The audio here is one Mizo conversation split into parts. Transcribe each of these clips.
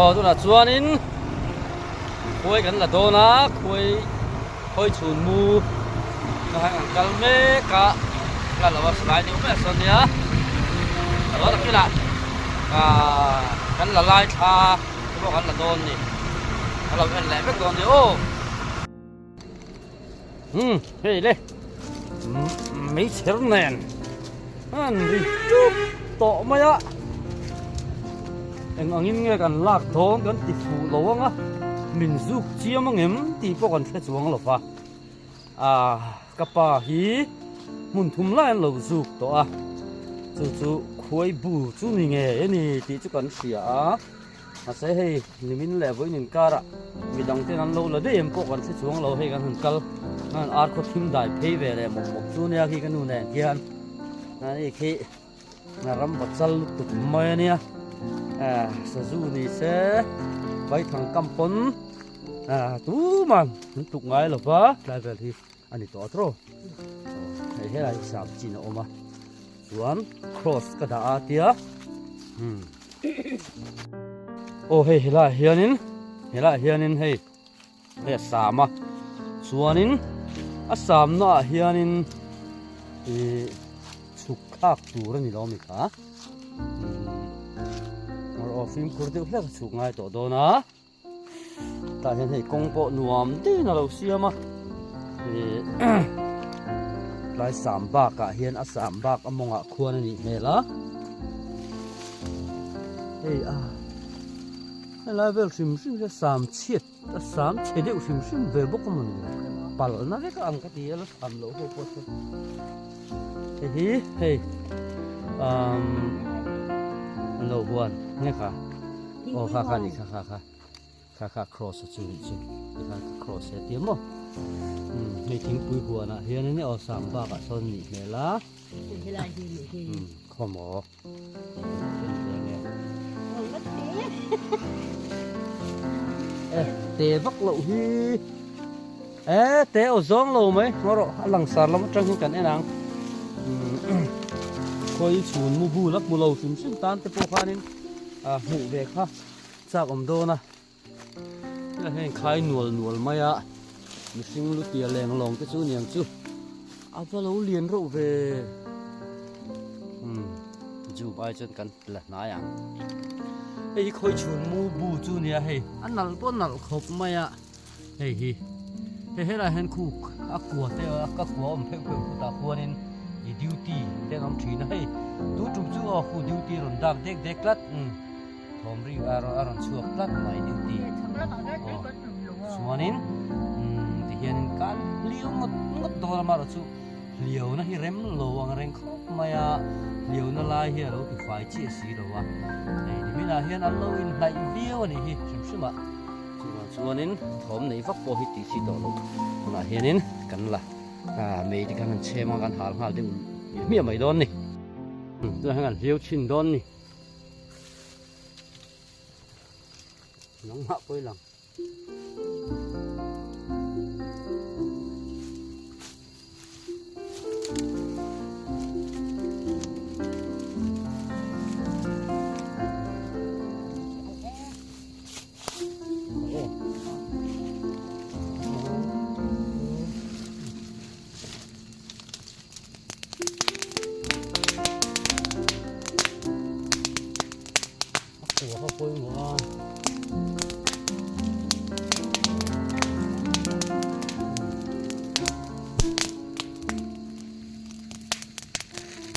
Aw tunah chuanin khuai kan la dawn a khuai khawi chhun mu ah an kal mek a la lo a silai deuh mai a sawn nia a lo nakinah ah kan la lai thla te pawh kan la dawn a ni a lo en leh vek dawn a ni aw. Umm hei le meichher nen an ri tup tawh mai a eng angin nge kan lak dawn kan ti fuh lo ang a min zuk chiam ang em tih pawh kan hre chuang lo va ah ka pa hi hmun thum lai an lo zuk tawh a chu chu khuai bu chu ni nge a ni tih chu kan hria a. Mahse hei nimin leh vawiin inkarah midang ten an lo la daih em pawh kan hre chuang lo hei kan han kal an ar khaw thim dai phei ve leh mawp mawp chu nia khi ka nu nen khian ani khi ram bachal lutuk mai ania sazu ni se vaithang kam pawn tuman an tuk ngai lo va tlai vel hi ani tawh a tawh hei helai hi sam chin a awm a chuan cross ka dah a tia umm aw hei helaiah hianin helaiah hianin hei hei a sam a chuanin a sam naah hianin ih chhuk thlak tur a ni lo a mi kha umm aw fimkhur deuh hlek a chhuk ngai tawh dawn a. Tah hian hei kawng pawh nuam deuhin a lo siam a ih tlai sam bakah hian a sam bak a mawngah khuan a nih hmel a hei a helai vel hrim hrim hi a sam chhiat a sam chhe deuh hrim hrim ve bawk a mawni palna vek a ang ka ti a la sam loh ho pawh chu hei hi hei umm an lo huan nge kha. Aw kha kha ni kha kha kha kha kha cross a chu nih chu ti khan ka cross he tia maw um hei thingpui huanah hian in aw sam bakah sawn nih hmel a um khaw maw e te vak loh hi e te aw zawng lo mai ngaw rawh a langsar lam atang hian kan en ang um khawi chhun mu bul a hmu lo hrim hrim tan te pawh khanin A hmuh ve kha chak awm dawn a, helai hian khai nual nual mai a, mihring lu tia leng lawng te chu niang chu a va lo lian reuh ve umm zoom ai chuan kan la hnai ang hei hi khawi chhun mu bu chu nia hei a nalh pawh a nalh khawp mai a hei hi hei helai hian khuk a kua te a ka kua awm pheuh pheuh khutah khuanin i duty te an awm thin a hei tu tum chu aw khu duty rawn dak dek dek tlat umm thawm ri a rawn chhuak tlat mai duty aw chuanin umm tihianin kan hliau ngawt ngawt dawn a amaherawhchu hliauna hi rem lo ang reng khawp mai a hliauna lai hi a lo ti fai chiah si lo a hei niminah hian an lo inhnaih viau a nih hi hrim hrim ah. Chuvang chuanin thawm nei vak pawh hi tih chi tawh loh hunah hianin kan la mei te khan han chhem a kan hal nghal deuh hmiah mai dawn ni. Tunah hian kan hliau chhin dawn ni. Nangmah pawh i lang.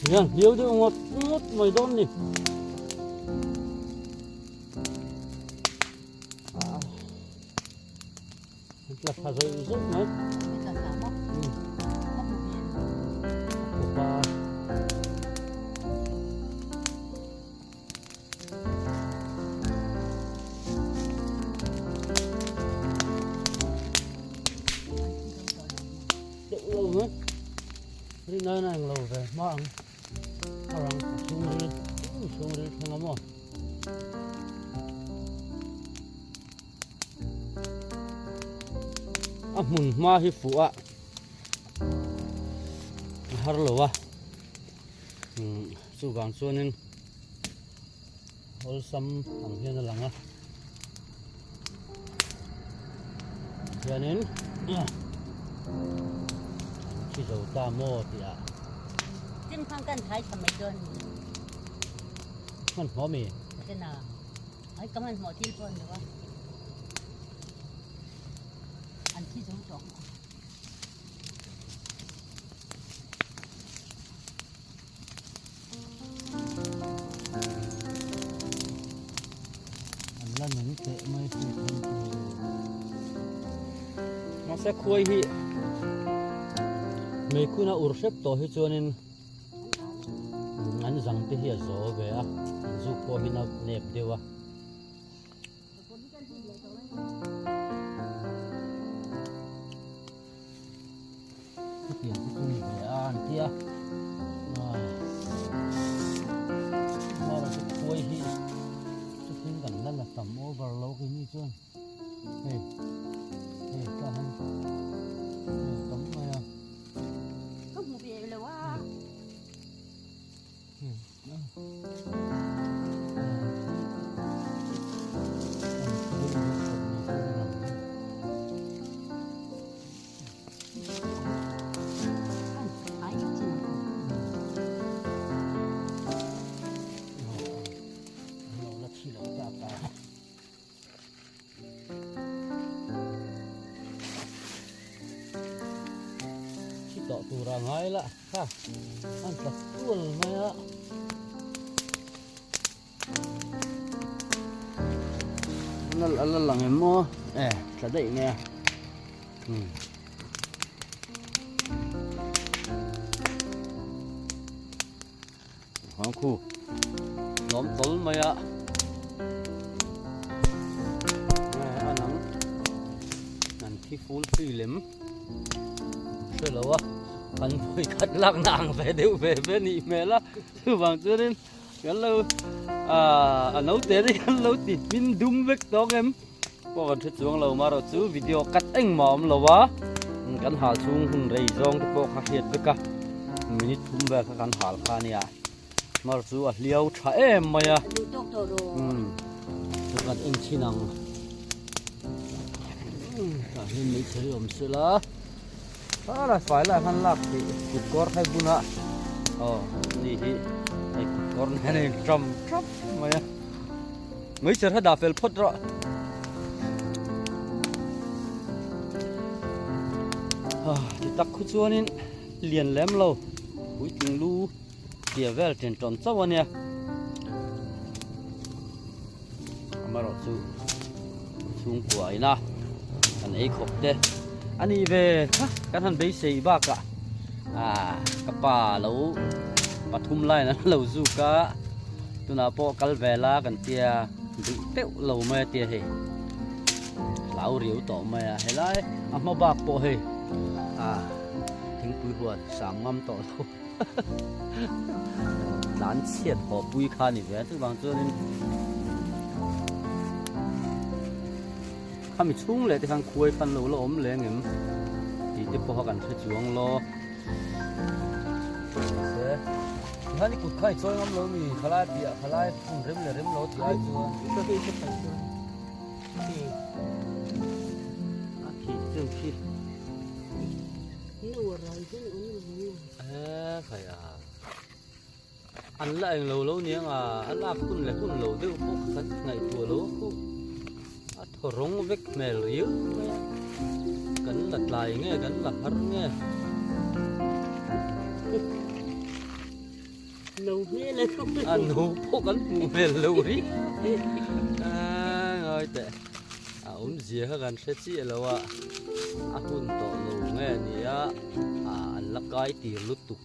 Hian hliau deuh ngawt ngawt mai dawn ni. La tha zawih zawih mai. Tla tla maw? Pa. Deuh lo mai. Rin ai na eng lo ve hma ang. A rang a chhungril chhungril thleng a maw. A hmun hma hi fuh a a har lo a chuvang chuanin awlsam ang hian a lang a. Khianin an thi zo ta maw tih ah. Chin khang kan thai tha mai dawn ni. Hman hmawh mi? Chena. Ai ka hman hmawh thil pawh ni lo a. An thi zo tawh ang. An la nung teh mai si thung chu. Mahse khuai hi meikun a ur hrep tawh hi chuanin an zang te hi a zo ve a, an zuk pawh hi na nep deuh a. Hetiang te chu ni ve a an tia Mara chu khuai hi chutin kan la la tam over lo khi ni chuan hei hei tah hian hei tam mai a. Ka hmu ve lo a. Thi tawh tura ngai la kha an tla tual mai a. A la lang em maw e tla daih mai a. Huang khu lawm tawl mai a a nang an thi ful pui lem hre lo a kan vawi khat lak na ang ve deuh ve ve nih hmel a chuvang chuanin kan lo a naute te kan lo ti hmin dum vek tawk em pawh kan hre chuang lo marawh chu video cut engmah a awm lo a kan hal chhung hun rei zawng te pawh kha hriat vek a minute thum vel kha kan hal kha ania mar chu a hliau tha em mai a chu kan en chhin ang tah hian mai thei awm sela a fai lai khan lak theih kut kawr khai buna aw ni hi hei kut kawr nen a in tram tap mai a. Meichher kha dah fel phawt rawh. Ti tak khu chuanin lian lem lo puitling lu tia vel chen tawn chauh a nia. Amaherawh chu chhungkua ina kan ei khawp te a nih ve kha kan han beisei bakah ka pa lo pathum line an lo zuk a. Tunah pawh kal ve la kan tia duh teuh lo mai a tia hei hlau riau tawh mai a helai a hma bak pawh hei a thingpui huan sam ngam tawh lo tlan chhiat haw pui kha ni ve chuvang chuanin khami chhung leh te khan khuai khan lo la awm leng em tih te pawh kha kan hre chuang lo. Tikhan i kut kha i chawi ngam lo mi khalai piah khalai hmun rem leh rem lo tih ai chuan a khi chu khi e khai a an la eng lo lo niang a a lak hun leh hun lo deuh pawh kan ngaihtuah lo khu a thaw rawng vek hmel riau mai a kan la tlai nge kan la har nge a no pawh kan hmuh hmel lo ri a ngawi teh a awmzia kha kan hre chiah lo a a hun tawh lo nge nia an la kai tir lutuk.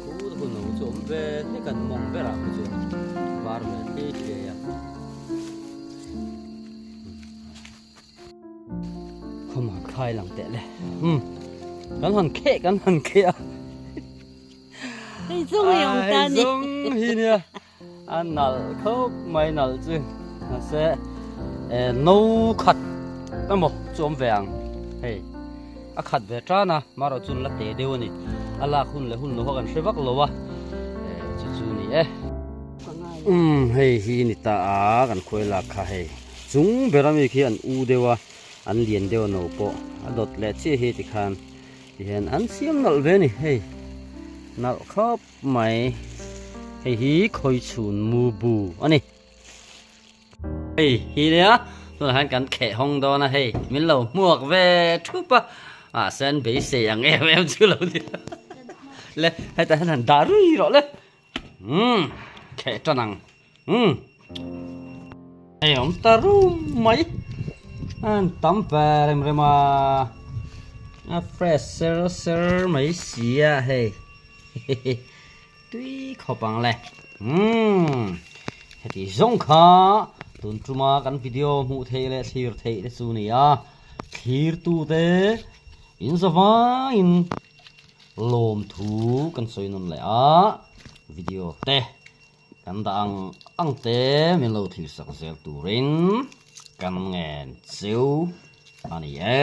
Khu hun lo chu awm ve hlek an mawng berah khu chu var ve thli thliai a. Khawmah khai lang teh le. Kan han kheh kan han kheh a. Hei zawng hi awm ta ni. Hei zawng hi nia. A nalh khawp mai nalh chu mahse no khat emaw chu awm ve ang hei a khat ve tan a marawh chu la te deuh a ni a lak hun leh hun lo kha kan hre vak lo a chu chu ni e umm hei hi ni ta a kan khuai lak kha hei. chung ber ami khi an u deuh a an lian deuh a no pawh a dawt leh chiah hi tikhan tihian an siam nalh ve a ni hei nalh khawp mai hei hi khawichhun mu bu a ni. Hei hi nia tunah hian kan kheh hawng dawn a hei min lo hmuak ve thup a mahse an beisei ang em em chu lo ni le hetah hian han dah rui rawh le umm kheh tan ang umm hei awm ta rum mai an tam ve rem rem a a fresh ser ser mai si a hei Tui khawp ang le. Umm. Heti zawng kha tun tuma kan video hmuh theih leh thlir theih te chu ni a. Thlirtu te in zavangin lawmthu kan sawi nawn leh a. Video te kan dah ang ang te min lo thlir sak zel turin kan ngen cheu a ni e.